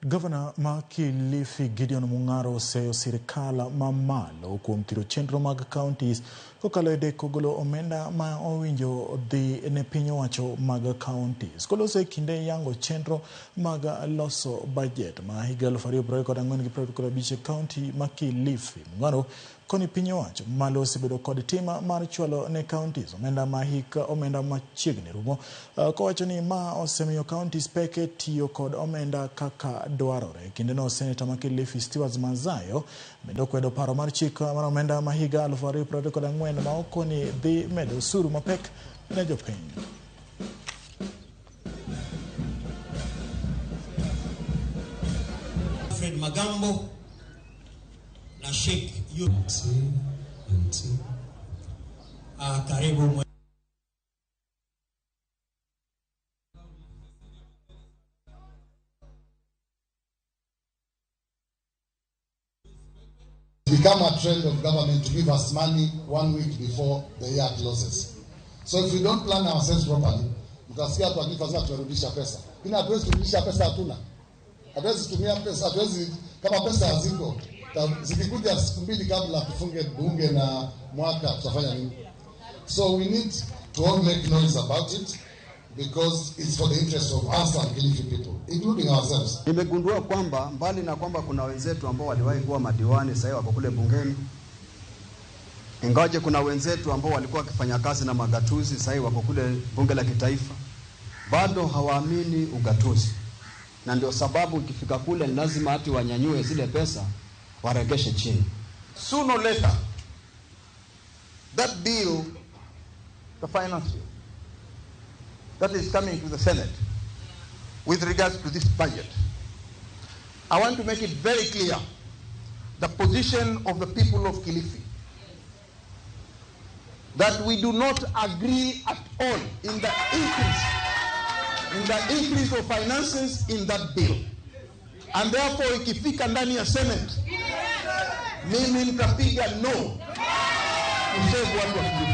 Gavana ma Kilifi Gideon Mung'aro oseyo sirikal mamalo kuom thiro chenro mag counties kokalo e deko golo omenda ma owinjo dhi ne piny owacho mag counties. Koloso e kinde yango chenro mag loso budget ma higa 2024 gi 2025 e county ma Kilifi. Mung'aro koni piny owacho malo osebedo kod tim mar chwalo ne counties omenda ma hik omenda machiegni rumo kowacho ni ma osemiyo counties pek tiyo kod omenda kaka dwarore. Kindeno seneta ma Kilifi Stewart Madzayo bende okwedo paro mar chik mar omenda ma higa 2024 ma okoni dhi medo osuru mapek ne jopiny. Fred Magambo na Sheikh karibu. Become a trend of government to give us money 1 week before the year closes. So if we don't plan ourselves properly, mtasikia watu wakifa tunarudisha pesa. Lakini hatuwezi kurudisha pesa, hatuna. Hatuwezi tumia pesa, hatuwezi, kama pesa haziko, zikikuja siku mbili kabla tufunge bunge na mwaka tutafanya nini? So we need to all make noise about it because it's for the interest of us and Kilifi people, including ourselves. Nimegundua kwamba mbali na kwamba kuna wenzetu ambao waliwahi kuwa madiwani sasa wako kule bungeni, ingawaje kuna wenzetu ambao walikuwa wakifanya kazi na magatuzi sasa wako kule bunge la kitaifa, bado hawaamini ugatuzi. Na ndio sababu ikifika kule ni lazima hati wanyanyue zile pesa waregeshe chini. Sooner or later, that bill, the finance bill, that is coming to the Senate with regards to this budget, I want to make it very clear the position of the people of Kilifi, that we do not agree at all in the increase of finances in that bill. And therefore, ikifika ndani ya Senate, mimi nitapiga no kusave watu wa Kilifi.